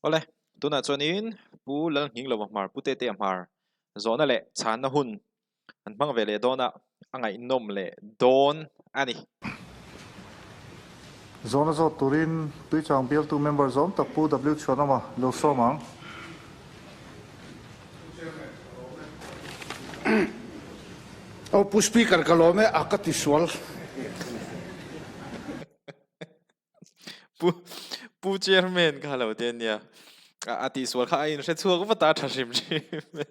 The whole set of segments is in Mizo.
Awle, tunah chuanin Pu Lalnghinglova Hmar, Pu Tetea Hmar zawhna leh chhanna hun an hmang ve leh dawn a, a ngaihnawm leh dawn a ni. Zawhna zawt turin Tuichang bialtu member zawm tak Pu W Chhuanawma lo sawm ang. Aw Pu Speaker ka lawm e, a ka ti sual. Pu Pu Chairman kha lo te ania. A tihsual kha a inhre chhuak vat a, a tha hrim hrim e.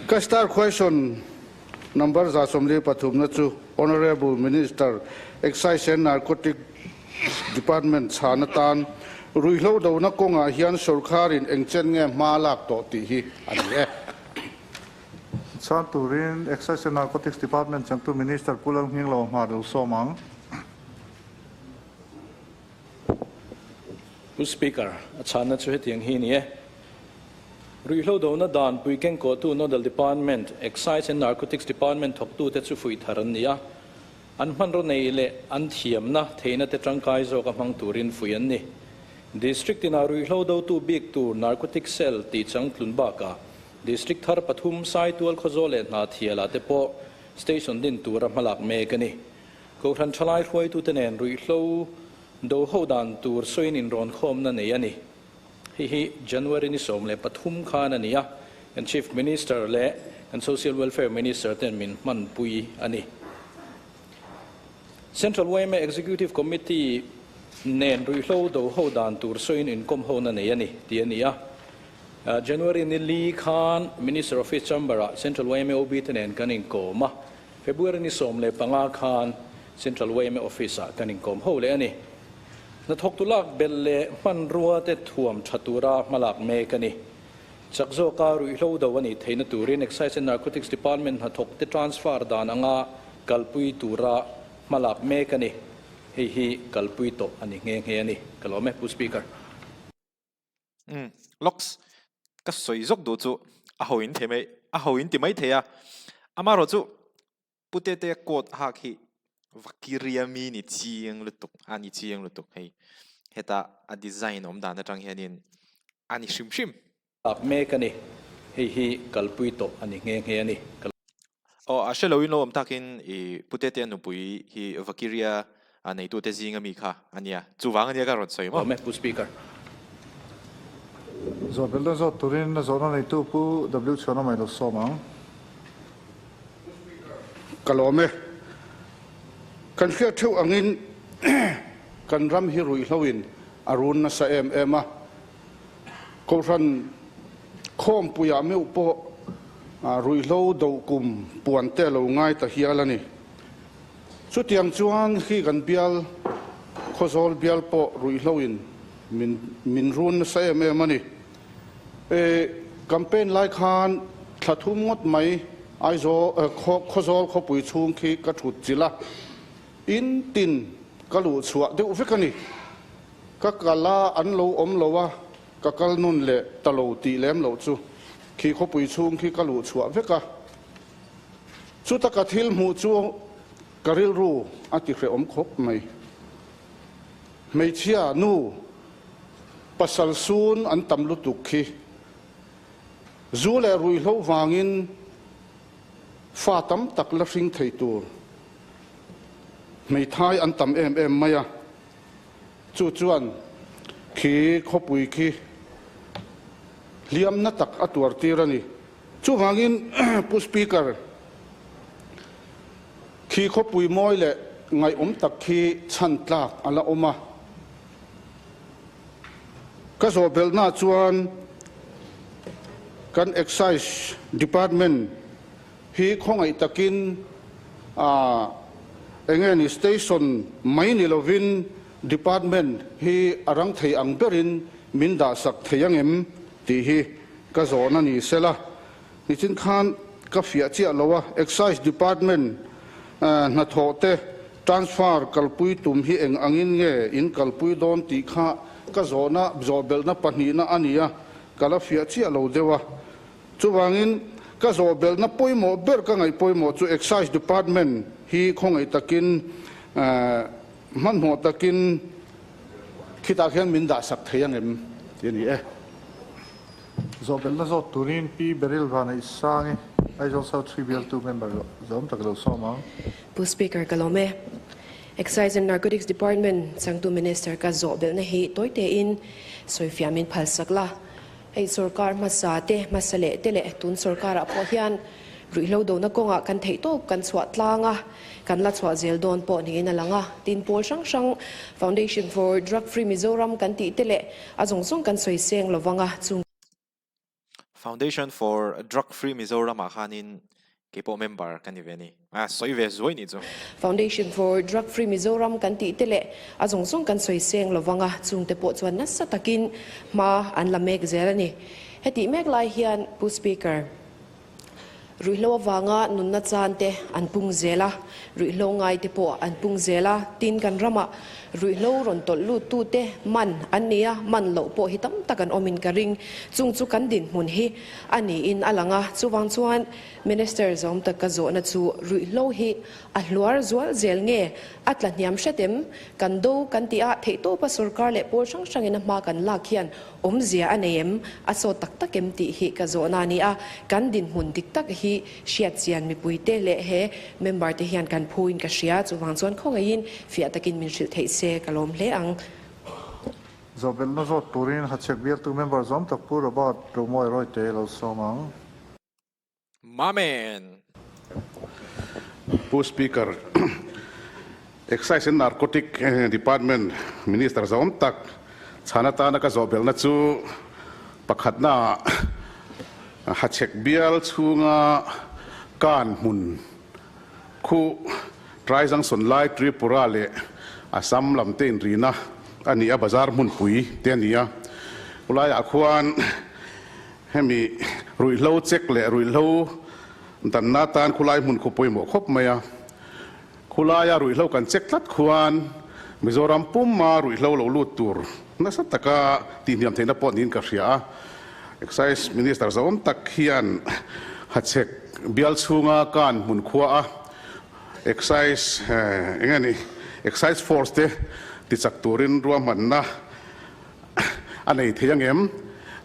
Ka star question number 143 na chu Honourable Minister, Excise and Narcotic Department chhan atan ruihhlo dona kawngah hian sorkarin engchen nge hma lak tawh tih hi a ni e. Chhan turin Excise and Narcotics Department changtu Minister Pu Lalnghinglo hma lo sawm ang. Pu Speaker, a chhanna chu hetiang hi a ni e. Ruihhlo dona dan pui kengkawhtu Nodal Department, Excise and Narcotics Department thawktute chu fuih thar an ni a. An hmanraw nei leh an thiamna theihna te tangkai zawka hmang turin fuih an ni. District inah ruihhlo dotu bik tur Narcotic Cell tih changtlun bakah District thar pathum Saitual Khawzawl leh Hnahthialah te pawh Station din tura hmalak mek a ni. Kohhran thalai hruaitute nen ruihhlo do ho dan tur sawiin inrawnkhawmna nei a ni. Hei hi January ni 13 khan a ni a, kan Chief Minister leh kan Social Welfare Minister ten min hmanpui a ni. Central yma Executive Committee nen ruihhlo do ho dan tur sawiin inkawm hona nei a ni tih a ni a. January ni li khan Minister Office Chamber-ah Central yma OB te nen kan inkawm a, February ni 15 khan Central yma Office-ah kan inkawm ho leh a ni. Hnathawktu lak belh leh hmanrua te thuam tha tura hmalak mek a ni. Chak zawka ruihhlo do a nih theihna turin Excise and Narcotics Department hnathawk te transfer dan anga kalpui tura hmalak mek a ni. Hei hi kalpui tawh a ni nghe nghe a ni. Ka lawm e, Pu Speaker. Umm, lawks, ka sawi zawk duh chu a ho in thei mai, a ho in ti mai thei a. Amaherawhchu Pu Tetea coat hak hi Vakiria mi ni chiang lutuk, a ni chiang lutuk hei. Heta a design awm dan atang hianin a ni hrim hrim. Lak mek a ni. Hei hi kalpui tawh a ni nghe nghe a ni. Ka. Aw, a hre loin lo awm takin i Pu Tetea nupui hi Vakiria neitute zinga mi kha a nia. Chuvang a nia ka rawn sawi maw? Awm e, Pu Speaker. Zawh belh dawn zawt turin a zawhna neitu Pu W Chhuanawmai lo sawm ang. Ka lawm e. Kan hriat theuh angin kan ram hi ruihhloin a run nasa em em a. Kohhran khawmpuiah meuh pawh ruihhlo do kum puan te a lo ngai ta hial a ni. Chutiang chuan khi kan bial Khawzawl bial pawh ruihhloin min min run nasa em em a ni. E, campaign lai khan thla thum ngawt mai Aizawl Khawzawl khawpui chhung khi ka thut chilh a, in tin ka luh chhuah deuh vek a ni. Ka kal a, an lo awm lo a, ka kal nun leh ta lo tih lem loh chu khi khawpui chhung khi ka luh chhuah vek a. Chuta ka thil hmuh chu ka rilru a ti hrehawm khawp mai. Hmeichhia nu pasal sun an tam lutuk khi zu leh ruihhlo vangin fa tam tak la hring thei tur hmeithai an tam em em mai a. Chu chuan khi khawpui khi hliamna tak a tuar tir a ni. Chuvangin Pu Speaker, khi khawpui mawi leh ngaihawm tak khi chhan tlak a la awm a. Ka zawh belhna chuan kan Excise Department hi khawngaih takin enge ni station mai ni lovin department hi a rang thei ang berin min dahsak thei angem tih hi Ka zawhna ni sela, nichin khan ka fiah chiah lo a, Excise Department hnathawh te transfer kalpui tum hi eng angin nge in kalpui dawn tih kha ka zawhna zawhbelhna pahnihna a ni a, ka la fiah chiah lo deuh a. Chuvangin ka zawhbelhna pawimawh ber ka ngaih pawimawh chu Excise Department hi khawngaih takin hmanhmawh takin. Khitah khian min dahsak thei ang em? Tih a ni e. Zawhbelhna zawt turin Pi Beryl Vaneisangi, Aizawl South Three Bialtu member zawm tak lo sawm ang. Pu Speaker ka lawm e. Excise and Narcotics Department changtu Minister ka zawhbelhna hi tawi tein sawifiah min phalsak la. Hei sorkar hmasa te, hmasa leh te leh tun sorkarah pawh hian ruihhlo dona kawngah kan theihtawp kan chhuah tlang a, kan la chhuah zel dawn pawh niin a lang a. Tin, pawl hrang hrang Foundation for Drug Free Mizoram kan tih te leh a zawng zawng kan sawi seng lo vang a, chung. Foundation for Drug Free Mizoram ah khanin Kei pawh member ka ni ve ni. A sawi ve zuai nih chu. Foundation for Drug Free Mizoram kan tih te leh a zawng zawng kan sawi seng lo vang a, chungte pawh chuan nasa takin hma an la mek zel a ni. Hetih mek lai hian Pu Speaker, ruihhlo avanga nunna chan te an pung zel a, ruihhlo ngai te pawh an pung zel a, tin kan ramah Ruihhlo rawn tawlh lut tute man an ni a, man loh pawh hi tam tak an awmin ka ring. Chung chu kan dinhmun hi a niin a lang a, chuvang chuan Minister zawm tak ka zawhna chu ruihhlo hi a hluar zual zel nge a tla hniam hret em? Kan do kan tih a, theihtawpa sorkar leh pawl hrang hrangin a hma kan lak hian awmzia a nei em? A sawt tak tak em tih hi ka zawhna a ni a, kan dinhmun dik tak hi Hriat chian mipuite leh he member te hian kan phuin ka hria, chuvang chuan khawngaihin fiah takin min hrilh theih se ka lawm hle ang. Zawhbelhna zawt turin Hachhek bialtu member zawm tak Pu Robert Romawi Rawite lo sawm ang. Mamen! Pu Speaker, Excise and Narcotic Department Minister zawm tak chhan atana ka zawhbelhna chu pakhatna ah Hachhek bial chhunga kan hmun khu Trai Junction lai Tripura leh Assam lam te inrina a ni a, bazar hmunpui te a ni a. Khulaiah khuan hemi ruihhlo check leh ruihhlo danna atan khulai hmun khu pawimawh khawp mai a. Khulaia ruihhlo kan check tlat khuan Mizoram puma ruihhlo lo lut tur nasa taka tihhniam theihna pawh niin ka hria a. Excise Minister zawm tak hian Hachhek bial chhunga kan hmun khua a Excise eng nge ni Excise Force te tichak turin ruahmanna a nei thei ang em?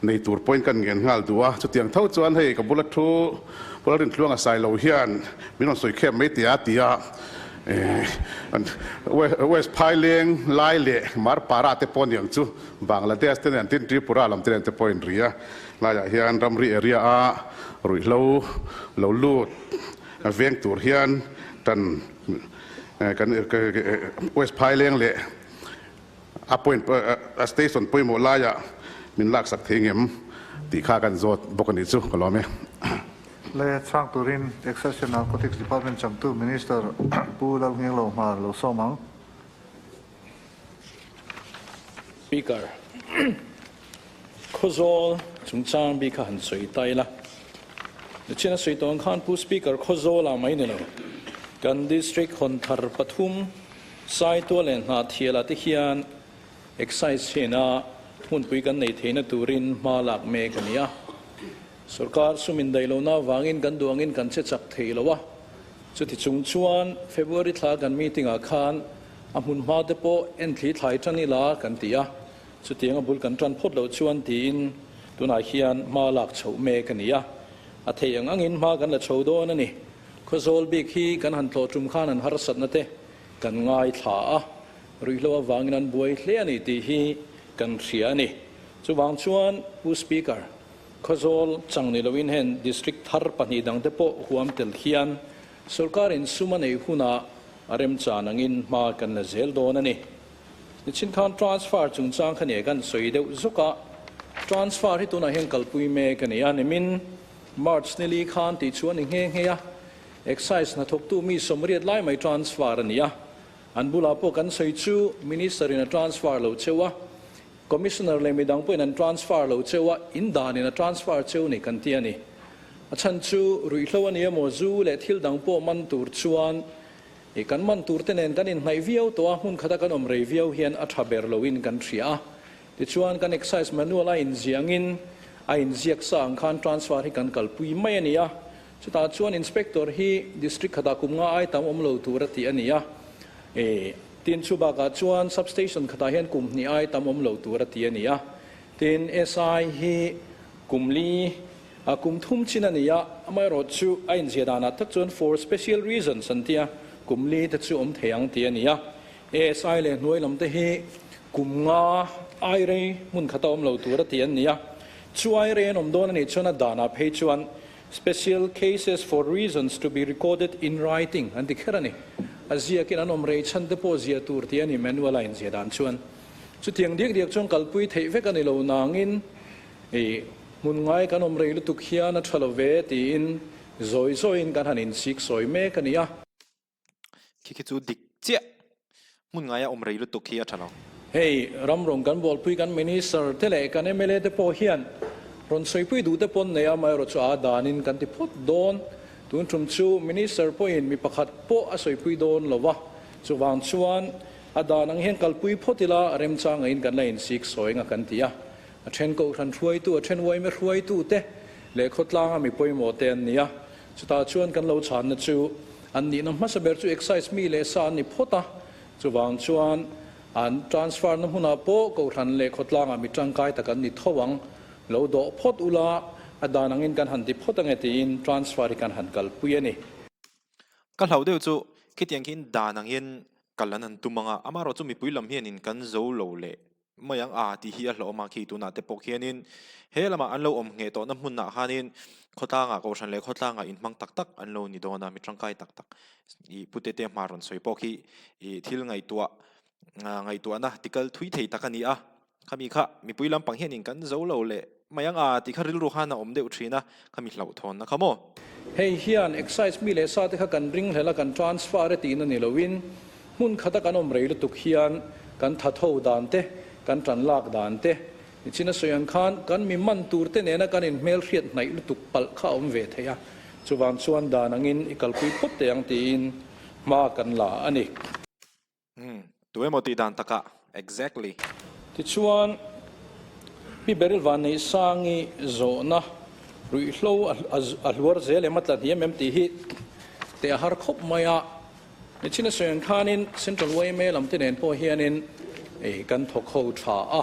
Nei tur pawhin kan ngen nghal duh a, chutiang tho chuan hei ka bula thu Pula Rintluang a sai lo hian min rawn sawi khep mai teh a ti a, West Phaileng lai leh Marpara te pawh niang chu Bangladesh te nen tin Tripura lam te nen te pawh inri a, laiah hian ramri area a ruihhlo lo lut veng tur hian tan kan West Phaileng leh A point a station pawimawh laiah min laksak thei ngem tih kha kan zawt bawk a nih chu ka lawm e. Le chhang turin Excise and Narcotics Department changtu Minister Pu Lalngenglo hma lo sawm ang. Speaker, Khawzawl chungchang bik kha han sawi ta ila. Nichin a sawi tawh ang khan Pu Speaker Khawzawlah mai ni lo, kan District hawn thar pathum Saitual leh Hnahthialah te hian Excise hena hmunpui kan nei theihna turin hma lak mek a ni a. Sorkar sum indaih lohna avangin kan duh angin kan che chak thei lo a. Chuti chung chuan February thla kan meeting ah khan a hmun hma te pawh enthli thlai tan ila kan ti a. Chutiang a bul kan tan phawt loh chuan tiin tunah hian hma lak chhoh mek a ni a. A theih ang angin hma kan la chho dawn a ni. Khawzawl bik hi kan han tlawh tum khan an harsatna te kan ngaithla a, ruihhlo avangin an buai hle a ni tih hi kan hria a ni. Chuvang chuan Pu Speaker, Khawzawl chang ni loin hen District thar pahnih dangte pawh huam tel hian sorkarin sum a neih hunah a remchan angin hma kan la zel dawn a ni. Nichin khan transfer chungchang kha nia kan sawi deuh zuk a, transfer hi tunah hian kalpui mek a ni a, nimin March nili khan tih chu a ni nghe nghe a, Excise hnathawktu mi sawmriat lai mai transfer a ni a, an bulah pawh kan sawi chu Minister in a transfer lo cheu a, Commissioner leh midang pawhin an transfer lo cheu a, in danin a transfer cheu ni kan ti a ni. A chhan chu ruihhlo a ni emaw zu leh thil dang pawh man tur chuan i kan man tur te nen kan inhnaih viau tawh a, hmun khata kan awm rei viau hian a tha ber loin kan hria a. Tichuan kan excise manual a inziangin a inziak sa ang khan transfer hi kan kalpui mai a ni a. Chutah chuan inspector hi district khatah kum nga ai tam awm lo tur a tih a ni a. E. Tin, chu bakah chuan Substation khatah hian kum hnih ai tam awm lo tur a ti a ni a. Tin, SI hi kum li a kum thum chin a ni a, amaherawh chu a inziah danah tak chuan for special reasons an ti a, kum li te chu awm thei ang tih a ni a. ASI leh hnuai lam te hi kum nga ai rei hmun khata awm lo tur a ti an ni a. Chu ai rei an awm dawn a nih chuan a danah phei chuan Special cases for reasons to be recorded in writing an ti kher a ni. A ziakin an awm rei chhan te pawh zia tur tih a ni manual a inziah dan chuan. Chutiang diak diak chuan kalpui theih vek a ni lo nangin i hmun ngai kan awm rei lutuk hian a tha lo ve tiin zawi zawiin kan han insik sawi mek a ni a. Khi khi chu dik chiah. Hmun ngaia awm rei lutuk hi a tha lo. Hei, ram rawn kan bualpui kan Minister te leh kan mla te pawh hian rawn sawipui duh te pawn nei a, amaherawh chu a danin kan ti phawt dawn. Tun tum chu Minister pawhin mi pakhat pawh a sawipui dawn lo va, chuvang chuan a dan ang hian kalpui phawt ila remchang angin kan la insik sawi nga kan ti a. A then kohhran hruaitu, a then uaime hruaitu te leh khawtlanga mi pawimawh te an ni a. Chutah chuan kan lo chhanna chu an nihna hmasa ber chu excise mi leh sa an ni phawt a, chuvang chuan an transfer na hmunah pawh Kohhran leh khawtlangah mi tangkai tak an ni tho ang, lo dawh phawt ula a dan angin kan han ti phawt ange tiin transfer hi kan han kalpui a ni. Ka hlauh deuh chu khitiang khian dan angin kal an han tum ang a, amaherawh chu mipui lam hianin kan zo lo leh mai ang a tih hi a hlauhawm a, khi tunah te pawh khianin he lamah an lo awm ngheh tawhna hmunah khanin khawtlangah kohhran leh khawtlangah inhmang tak tak an lo ni dawn a, mi tangkai tak tak ih pute te hma rawn sawi pawh khi ih thil ngaihtuah ngaihtuahna tikal thui thei tak a ni a, khami kha mipui lampang hianin kan zo lo leh mai ang a tih kha rilru khan a awm deuh thin a, khami hlauhthawnna kha maw? Hei hian excise mi leh sa te kha kan ringhlel a kan transfer e tihna ni loin Hmun khata kan awm rei lutuk hian kan thatho dan te, kan tan lak dan te, nichin a sawi ang khan kan mi man tur te nena kan inhmelhriat hnaih lutuk palh kha a awm ve thei a, chuvang chuan dan angin i kalpui phawt teh ang tiin hma kan la a ni. Umm, tu emaw tih dan takah, exactly. Tichuan, Pi Beryl Vanneihsangi zawhna ruihhlo a hluar zel em a tla hniam em tih hi teh a har khawp mai a. Nichina sawi ang khanin Central yma lam te nen pawh hianin kan thawk ho tha a.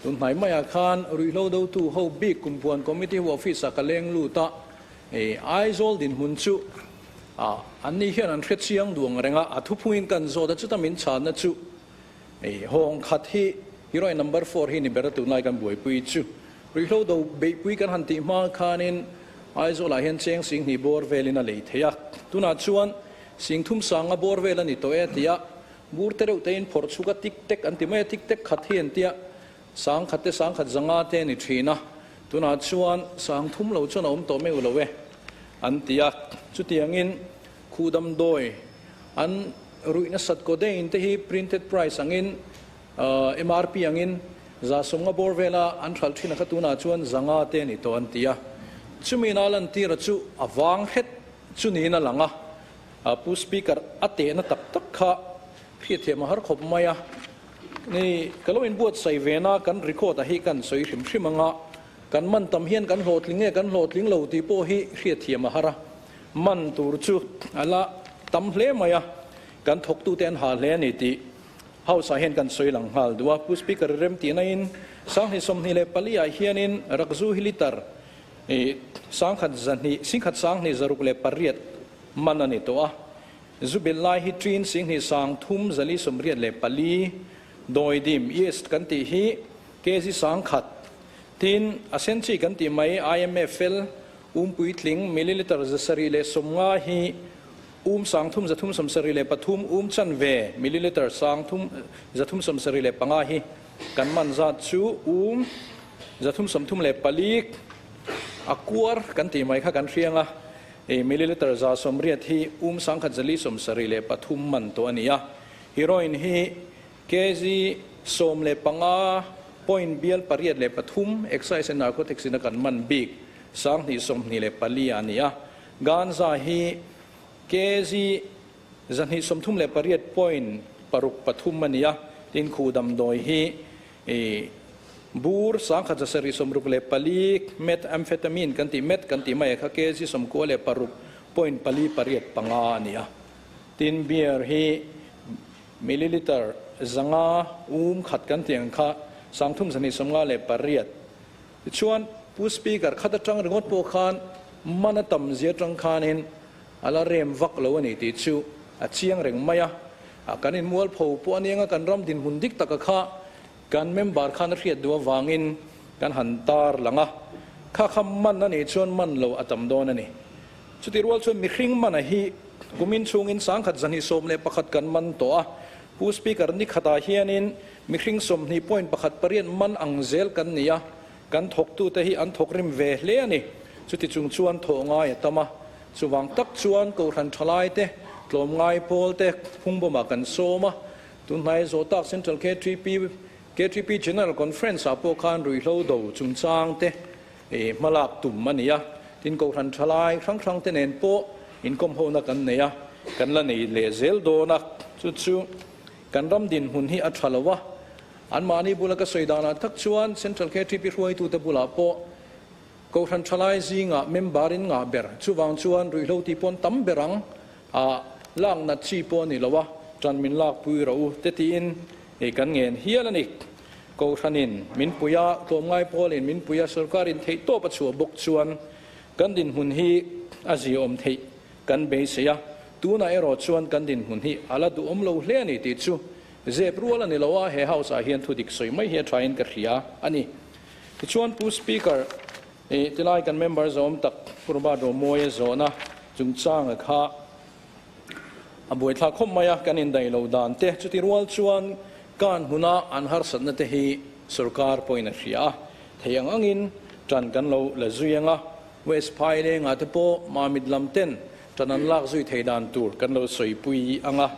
Tun hnai maiah khan ruihhlo dotu ho bik Kumpuan Committee ho office ah ka leng lut a, Aizawl dinhmun chu an ni hian an hre chiang duang reng a, a thuphungin kan zawt a, chuta min chhanna chu hawng khat hi heroin number four hi ni ber a tunlai kan buaipui chu. Ruihhlo do beihpui kan han tih hma khanin Aizawlah hian cheng singhnih bawr velin a lei thei a, tunah chuan Singthum sanga bawr vel a ni tawh e tia bur te reuh tein phawrh chhuk a tik tek an ti mai a, tik tek khat hi an tia sang khat te sang khat zanga te a ni thin a, tunah chuan sang thum lo chuan a awm tawh meuh lo e an ti a, chutiangin khuh damdawi an ruih nasat codeine te hi printed price angin MRP angin za sawmnga bawr vela an hralh thin a kha tunah chuan zanga te a ni tawh an ti a, chumi na lantira chu a vang hret Chu niin a lang a, Pu Speaker a tehna tak tak kha hriatthiam a har khawp mai a. Ni, ka lo inbuatsaih ve na kan record a hi kan sawi hrim hrim ang a, kan man tam hian kan hlawhtling nge kan hlawhtling lo tih pawh hi hriatthiam a har a. Man tur chu a la tam hle mai a, kan thawktute an ha hle a ni tih House ah hian kan sawi lang nghal duh a. Pu Speaker i rem tihna in Sanghnih 24 ah hianin Rakzu hi litre I sangkhat zahnih, singkhat sanghnih zaruk leh pariat man a ni tawh a. Zu bil lai hi ṭin singhnih sang thum zali sawmriat leh pali, dawidim, yeast, kan tih hi kg sangkhat, tin a sen chi kan tih mai IMFL, um puitling, milliliter zasarih leh sawmnga hi um sang thum zathum sawmsarih leh pathum, um chanve, milliliter sang thum zathum sawmsarih leh panga hi kan man zat chu um 334 a kuar kan tih mai kha kan hriang a, i milliliter 180 hi um 1473 man tawh a ni a, heroin hi kg 15 point bial pariat leh pathum Excise and Narcotics in a kan man bik 2024 a ni a, ganja hi kg 238 point paruk pathum a ni a, tin khuh damdawi hi I bur 1764 methamphetamine kan tih met kan tih mai a kha kg 96 point pali pariat panga a ni a. Tin beer hi Milliliter 500 um khat kan tih ang kha 3258. Tichuan, Pu Speaker, khat atang ringawt pawh khan man a tam zia atang khanin a la rem vak lo a ni tih chu a chiang reng mai a. Kan inmualpho pawh a nianga kan ram dinhmun dik taka kha kan member khan a hriat duh avangin kan han tar lang a. Kha kha man a nih chuan man lo a tam dawn a ni. Chutih rual chuan mihring mana hi kumin chhungin 1211 kan man tawh a. Pu Speaker, ni khatah hianin mihring 20 point pakhat pariat man ang zel kan ni a, kan thawktute hi an thawkrim ve hle a ni. Chuti chung chuan thawh ngai a tam a. Chuvang tak chuan Kohhran thalaite, tlawmngai pawlte phungbawmah kan sawm a. Tunhnai zawh tak Central KTP, KTP General Conference-ah pawh khan ruihhlo do chungchangte hmalak tum a ni a, tin Kohhran thalai hrang hrang te nen pawh inkawm hona kan nei a, kan la nei leh zel dawn a, chu chu kan ram dinhmun hi a tha lo a, anmahni bula ka sawi danah tak chuan Central KTP hruaitute bulah pawh Kohhran thalai zingah member in ngah ber, chuvang chuan ruihhlo tih pawn tam ber ang a, lak nat chi pawh a ni lo a, tan min lakpui rawh u te tiin kan ngen hial a ni. Kohhranin min pui a, tlawmngai pawlin min pui a, sorkarin theihtawp a chhuah bawk chuan kan dinhmun hi a ziaawm theih kan beisei a, tunah erawh chuan kan dinhmun hi a la duhawm lo hle a ni tih chu zep rual a ni lo a, he House-ah hian thudik sawi mai hi a thain ka hria a ni. Tichuan Pu Speaker, tilai kan member zawm tak Pu Robert Romawia zawhna chungchanga kha A buaithlak khawp mai a, kan indaih lo dan te chuti rual chuan kan hmuna an harsatna te hi sorkar pawhin a hria a, thei ang angin tan kan lo la zui ang a, West Phailengah te pawh Mamit lam ten tan an lak zui thei dan tur kan lo sawipui ang a,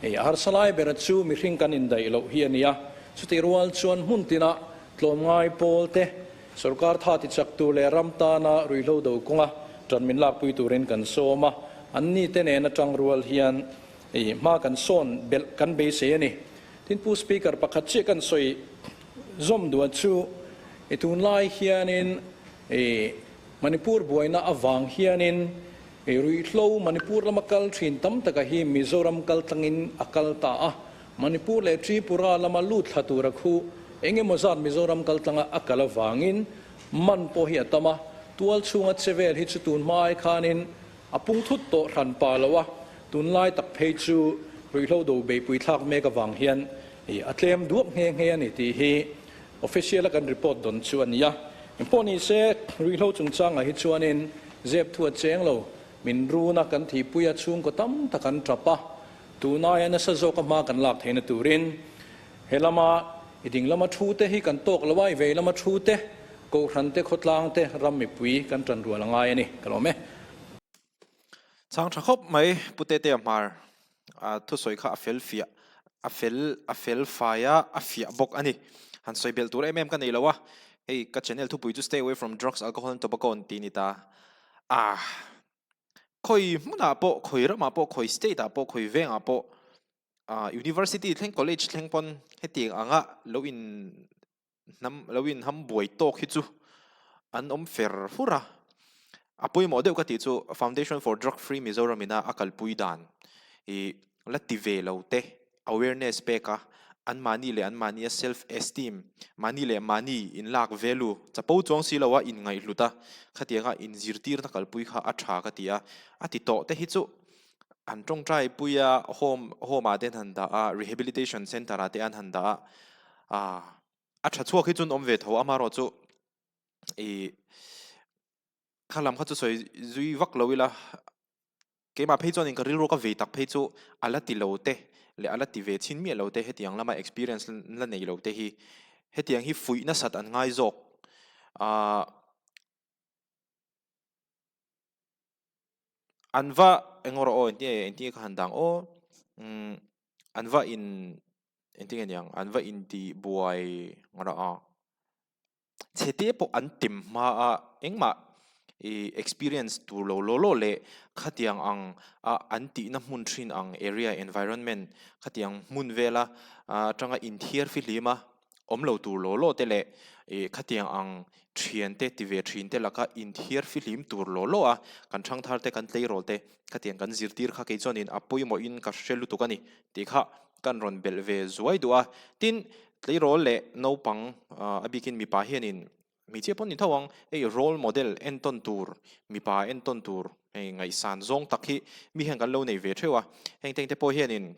hei a harsa lai bera chu mihring kan indaih loh hi a ni a, chuti rual chuan hmun tinah tlawmngai pawl te Sorkar tha ti chak tur leh ram tana ruihhlo do kawnga tan min lakpui turin kan sawm a, anni te nen atang rual hian hma kan sawn belh kan beisei a ni. Tin Pu Speaker pakhat chiah kan sawi zawm duh chu i tunlai hianin i Manipur buaina avang hianin i ruihhlo Manipur lama kal thin tam taka hi Mizoram kal tlangin a kal ta a, Manipur leh Tripura lama lut thla tura khu eng emaw zat Mizoram kaltlanga a kal avangin man pawh hi a tam a, tual chhunga che vel hi chu tun hma ai khanin a pung thut tawh hran pa lo a, tunlai tak phei chu ruihhlo do beihpui thlak mek avang hian a tlem duak nghe nghe a ni tih hi official a kan report dawn chu a ni a. Engpawh ni se ruihhlo chungchangah hi chuanin zep thu a cheng lo, min run a, kan thihpui a, chhungkaw tam tak an tap a, Tunaia nasa zawka hma kan lak theihna turin he lama i ding lama thu te hi kan tawk lo a, i vei lama thu te, Kohhran te, khawtlang te, ram mipui kan tan rual a ngai a ni. Ka lawm e. Chhang tha khawp mai Pu Tetea Hmar a thusawi kha a fel fiah a fel a fel fai a, a fiah bawk a ni. Han sawi belh tur em em ka nei lo a, hei ka channel thupui chu Stay away from drugs, alcohol and tobacco an ti ni ta a. Khawi hmunah pawh, khawi ramah pawh, khawi state ah pawh, khawi vengah pawh ah university thleng college thleng pawn hetiang anga lo in hnam lo in ham buai tawk hi chu an awm fer fur a. A pawimawh deuh ka tih chu Foundation for Drug Free Mizoram ina a kalpui dan ih la ti ve lo te awareness pek a, anmahni leh anmahnia self esteem, mahni leh mahni inlak value, chapo chuang si lo a inngaihhlut a, khatianga inzirtirna kalpui kha a tha ka ti a, a ti tawh te hi chu an tawngtai pui a, home home ah te an han dah a, rehabilitation centre ah te an han dah a, ah a tha chhuak hi chu an awm ve tho, amaherawhchu ih kha lam kha chu sawi zui vak lo ila. Keimah phei chuanin ka rilru ka vei tak phei chu a la ti lo te leh a la ti ve chhin miah lo te hetiang lama experience la nei lo te hi hetiang hi fuih nasat an ngai zawk. Ahh an va eng rawh aw engtin nge engtin nge ka han dang aw umm an va in engtin nge niang an va intih buai rawh a. Chhe te pawh an tem hma a, engmah ih experience tur lo law law leh khatiang ang a an tihna hmun thin ang area environment khatiang hmun vela atanga inthiar fihlim a awm lo tur law law te leh ih khatiang ang thian te ti ve thin te laka inthiar fihlim tur law law a kan thangthar te kan tleirawl te khatiang kan zirtir kha kei chuanin a pawimawhin ka hre lutuk a ni tih kha. kan rawn belh ve zuai duh a. Tin, tleirawl leh naupang a bikin mipa hianin hmeichhia pawn ni tho ang, hei role model entawn tur, mipa entawn tur hei ngaihsan zawng tak hi mi hian kan lo nei ve theuh a. Heng tengte pawh hianin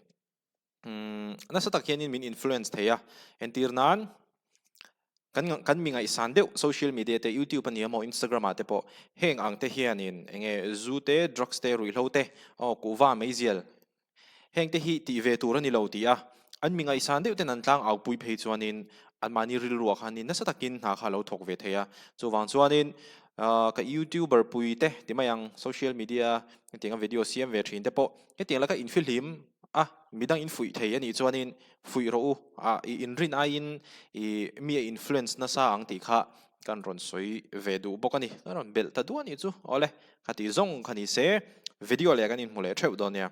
nasa tak hianin min influence thei a, entir nan kan kan mi ngaihsan deuh social media te youtube a ni emaw instagram ah te pawh heng ang te hianin eng nge zu te drugs te ruihhlo te aw kuhva meizial heng te hi tih ve tur a ni lo tih a an mi ngaihsan deuh ten an tlang au pui phei chuanin anmahni rilruah khanin nasa takin hna kha a lo thawk ve thei a chuvang chuanin ka youtuber pui te ti mai ang social media hetianga video siam ve thin te pawh hetiang laka infihlim a, midang in fuih thei a nih chuanin fuih rawh u, a i inrin aiin i mi a influence nasa ang tih kha kan rawn sawi ve duh bawk a ni, kan rawn belh ta duah a nih chu, awle, kha tih zawng kha ni se video leh kan inhmu leh theuh dawn nia.